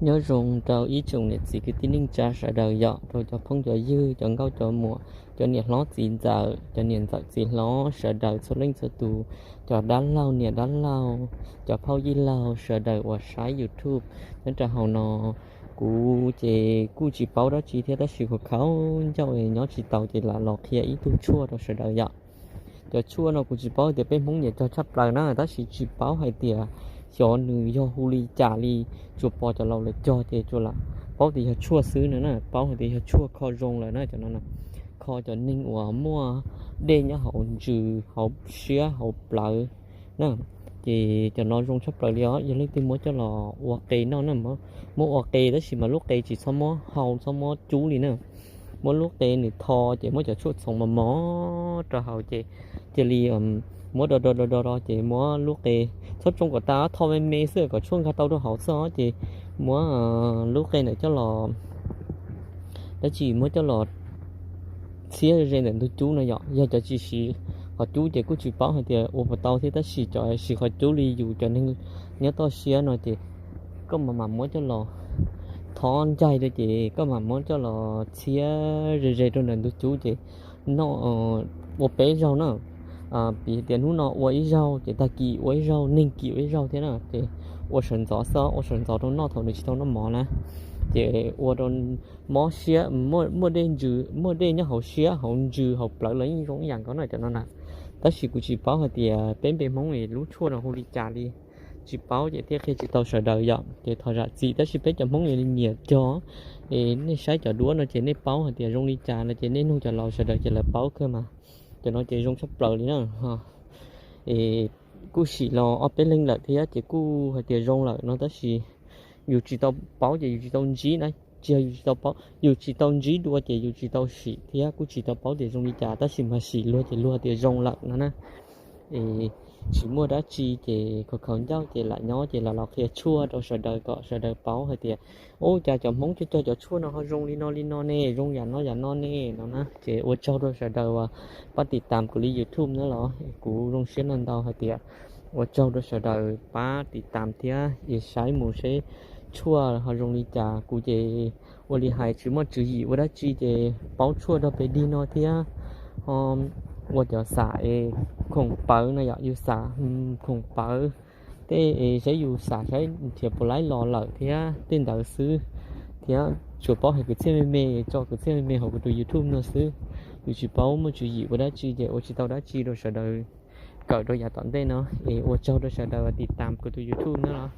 Nyob zoo rau ib tsoom niam txiv kwv tij neej tsa sawv daws yom, rau cov phooj cov ywg, cov nkauj cov muam, cov niam hlob txiv ntxawm, cov niam ntxawm txiv hlob sawv daws txhua leej txhua tus, cov dab laug niam dab laug, cov phauj yij laug sawv daws uas saib YouTube nyob rau hauv no. Kuv ces kuj tsis paub dab tsi thiab tab sis kuv khaub ncauj nyob tsis taus ces lam los qhia ib tug tshuaj rau sawv daws yom. Cov tshuaj no kuv tsis paub hais tias peb Hmoob nyiam cog tshaj plaws na, tab sis tsis paub hais tias xyov nws yog hu li cas li, tsuas pom cov laus lawv cog ces tsuas lam paub tias yog tshuaj xwb no na, paub hais tias yog tshuaj kho zoo lawm na cov no. Kho cov neeg uas muaj dej nyob hauv ntsws, hauv siab, hauv plawv na, ces cov no zoo tshaj plaws li os. Yog leej twg muab coj los ua qe noj na, muab ua qe tab sis mas lub qe tsis txhob muab hau, txhob muab cub li na. Muab lub qe nws tho ces muab cov tshuaj txhoov mos mos rau hauv ces cia li muab do do do do do ces muab lub qe, txhob tsoo kom tas, tho me me xwb kom tshuaj nkag tau rau hauv xwb os. Ces muab lub qe ntawd coj los, dab tsi muab coj los txhiab ze ntawm ntug cub no yom. Yog cov tsis siv qhov cub ces kuj tsis paub hais tias ua puas tau thiab, tab sis cov siv qhov cub li yus cov neeg nyob toj siab no ces koj mam mam muab coj los thob ncaig rau ces koj mam muab coj los txhiab ze ze rau ntawm ntug cub ces noj ua peb zaug na. Piv tias hnub no ua ib zaug ces tag kis ua ib zaug, neeg kis ua ib zaug thiab na, ces ua sawv ntxov xwb, ua sawv ntxov rau noj thaum nws tsis tau noj mov na. Ces ua rau mob siab, muaj dej ntsws, muaj dej nyob hauv siab, hauv ntsws, hauv plawv los yeej zoo ib yam nkaus na cov no na. Tab sis kuv tsis paub hais tias peb npe Hmoob es lub tshuaj no hu li cas li, tsis paub ces thiaj qhia tsis tau sawv daws yom. Ces thov zam txim tab sis peb cov Hmoob nyiam cog, es nej saib cov duab no ces nej paub hais tias zoo li cas no ces nej nug cov laus sawv daws ces lawv paub kawg mas. Cov no ces zoo tshaj plaws li na. Es kuj sim los ob peb leeg lawm thiab ces kuj hais tias zoo lawm no tab sis yus tsis tau paub ces yus tsis tau ntsib na, tsis yog yus tsis tau paub, yus tsis tau ntsib dua ces yus tsis tau sim thiab kuj tsis tau paub tias zoo li cas tab sis mas sim luag ces luag tias zoo lawm no na. Es tsis muaj dab tsi ces khaus khaus ncauj ces lam nyob ces lam los qhia tshuaj rau sawv daws kom sawv daws paub hais tias ua cas cov Hmoob cog cov tshuaj no ho zoo li no li no ne, zoo yam no yam no ne no na. Ces ua tsaug rau sawv daws uas pab tiv tam kuv li YouTube na los kuv zoo siab no ntau hais tias ua tsaug rau sawv daws pab tiv tam thiab es saib mus seb tshuaj ho zoo li cas. Kuv ces ua li hais tsis muaj tswv yim ua dab tsi ces paub tshuaj rau pem dig no thiab ho ua cov xam es khoom pawv no yom, yus xam khoom pawv tej es saib yus xam saib nrhiav puas laib los lawm thiab tej ntawd xwb. Thiab tsuas paub hais kwv txhiaj me me, tso kwv txhiaj me me hauv kuv tus YouTube no xwb. Yus tsis paub muaj tswv yim ua dab tsi ces ua tsis tau dab tsi rau sawv daws kawm rau yav tom ntej no. Es ua tsaug rau sawv daws tiv tam kuv tus YouTube no los